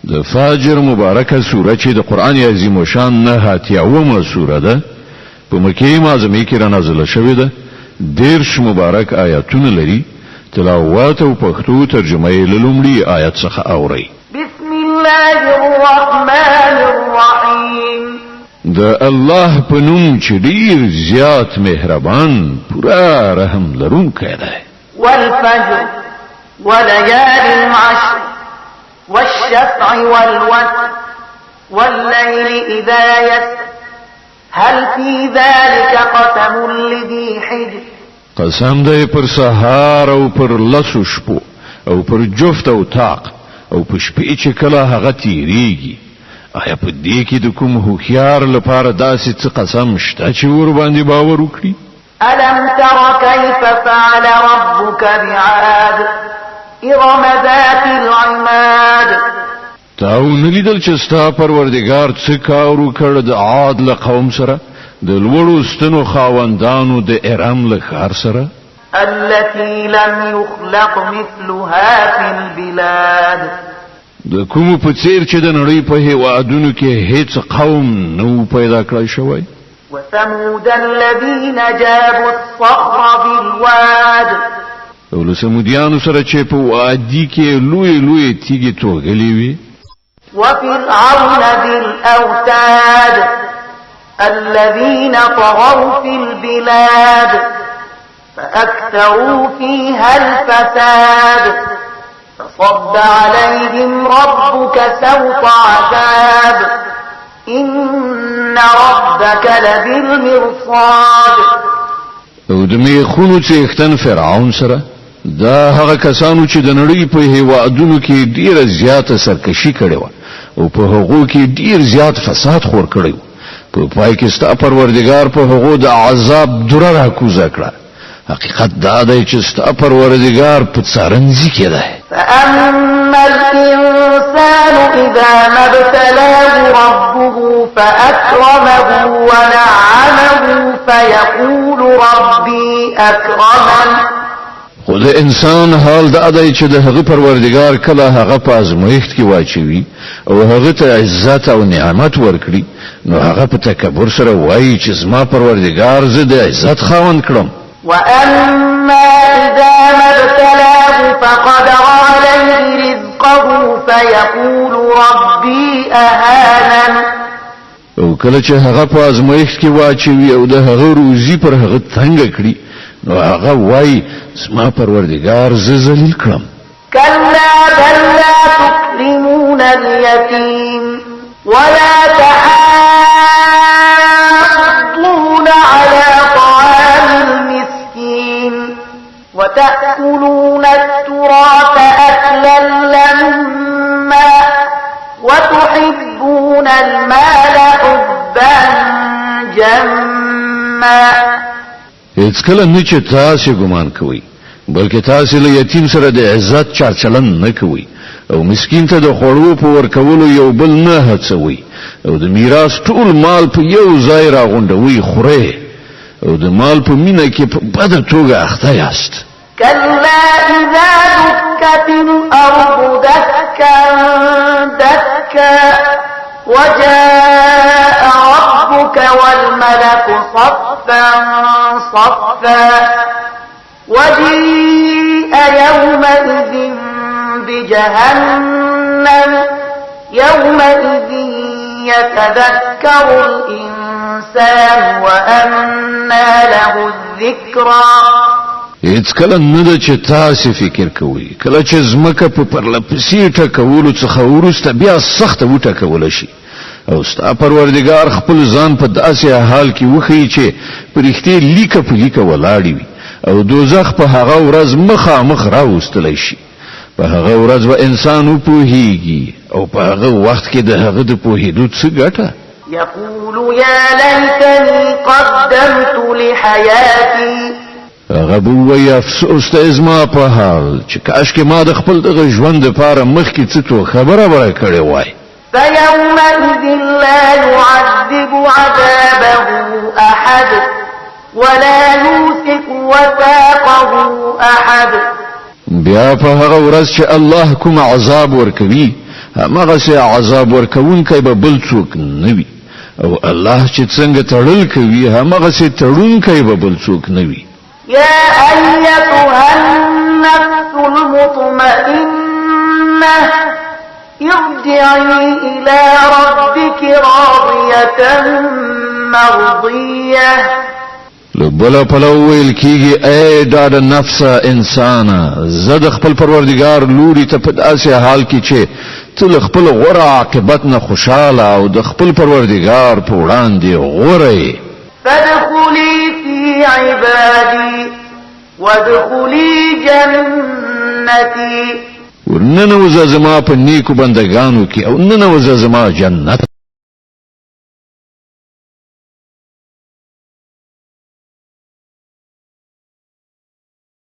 د فجر مبارکه سوره چې د قران عظیم شان نه اتیاومه سوره ده، په مکه معظمه کې را نازله شوې ده، 30 مبارک آیاتونه لري. تلاوت او پښتو ترجمه یې له لومړي آیت څخه اورئ. بسم الله الرحمن الرحیم. د الله په نوم چې ډیر زیات مهربان، پوره رحم لرونکی دی. والفجر وليال عشر والشفع والوتر والليل إذا يسر هل في ذلك قسم لذي حجر. قسم دی پر سهار او پر لسو شپو او پر جفت او طاق او په شپې چې کله هغه تیریږي. آیا په دې کې د کوم هوښیار لپاره داسې څه قسم شته چې ور باندې باور وکړي؟ ألم تر كيف فعل ربك بعاد إرم ذات العماد. تا ونه لیدل چې ستا پروردګار څه کار وکړ د عاد له قوم سره، د لوړو ستنو خاوندانو د ارم له ښار سره؟ التي لم يخلق مثلها في البلاد. د کومو په څیر چې د نړۍ په هیوادونو کې هیڅ قوم نه و پیدا کړی شوی. وثمود الذين جابوا الصخر بالواد. او له سمودیانو سره چې په وادي کې لوی لوی تیږې توږلې وې. وفرعون ذي الأوتاد الذين طغوا في البلاد فأكثروا فيها الفساد فصب عليهم ربك سوط عذاب إن ربك لبالمرصاد. او د میخونو څښتن فرعون سره، دا هغه کسانو چې د نړۍ په هیوادونو کې ډیره زیاته سرکشي کړې وه او په هغو کې ډیر زیات فساد خور کړی و. په پای کې ستا پروردګار په هغو د عذاب دوره راکوزه کړه. حقیقت دا دی چې ستا پروردګار په څارنځي کې دی. فأما الإنسان إذا ما ابتلاه ربه فأكرمه ونعمه فيقول ربي أكرمن. خو د انسان حال دا دی چې د هغه پروردګار کله هغه په ازمایښت کې واچوي او هغه ته عزت او نعمت ورکړي، نو هغه په تکبر سره وایي چې زما پروردګار زه د عزت خاوند کړم. وأما إذا ما ابتلاه فقدر عليه رزقه فيقول ربي أهانن. او کله چې هغه په ازمایښت کې واچوي او د هغه روزي پر هغه تنګه کړي، نو هغه وایي زما پروردګار زه ذلیل کړم. كلا بل لا تكرمون اليتيم ولا تحاضون على طعام المسكين وتأكلون التراث أكلا لما وتحبون المال حبا جما. هیڅکله نه چې تاسې ګمان کوئ، بلکې تاسې له یتیم سره د عزت چارچلن نه کوئ او مسکین ته د خوړو په ورکولو یو بل نه هڅوئ او د میراث ټول مال په یو ځای راغونډوئ خورئ او د مال په مینه کې په بده توګه اخته یاست. كلا إذا دكت الأرض دكا دكا وجاء ربك والملك صفا صفا وجيء يومئذ بجهنم يومئذ يتذكر الإنسان وأنى له الذكرى. هیڅکله نه ده چې تاسې فکر کوئ کله چې ځمکه په پرلپسې ټکولو څخه وروسته بیا سخته وټکول شي او ستا پروردګار خپل ځان په داسې حال کې وښیي چې پرښتې لیکه په لیکه ولاړې وي او دوزخ په هغه ورځ مخامخ راوستلی شي. په هغه ورځ به انسان وپوهیږي او په هغه وخت کې د هغه د پوهېدو څه ګټه؟ يقول يا ليتني قدمت لحياتي. هغه به ووایي افسوس دی زما په حال چې کاشکې ما د خپل دغه ژوند لپاره مخکې څه توښه برابره کړې وای. فيومئذ لا يعذب عذابه أحد ولا يوثق وثاقه أحد. بیا په هغه ورځ چې الله کوم عذاب ورکوي، همغسې عذاب ورکوونکی به بل څوک نه وي، او الله چې څنګه تړل کوي همغسې تړونکی به بل څوک نه وي. يا أيتها النفس المطمئنة ارجعي إلى ربك راضية مرضية. له بله پلوه ویل کیږي، ای ډاډه نفسه انسانه، زه د خپل پروردګار لوري ته په داسې حال کې چې ته له خپل غوره عاقبت نه خوشاله او د خپل پروردګار په وړاندې غوره یې. فادخلي في عبادي وادخلي جنتي. ورننوځه زما په نیکو بندګانو کې او ننوځه زما جنت.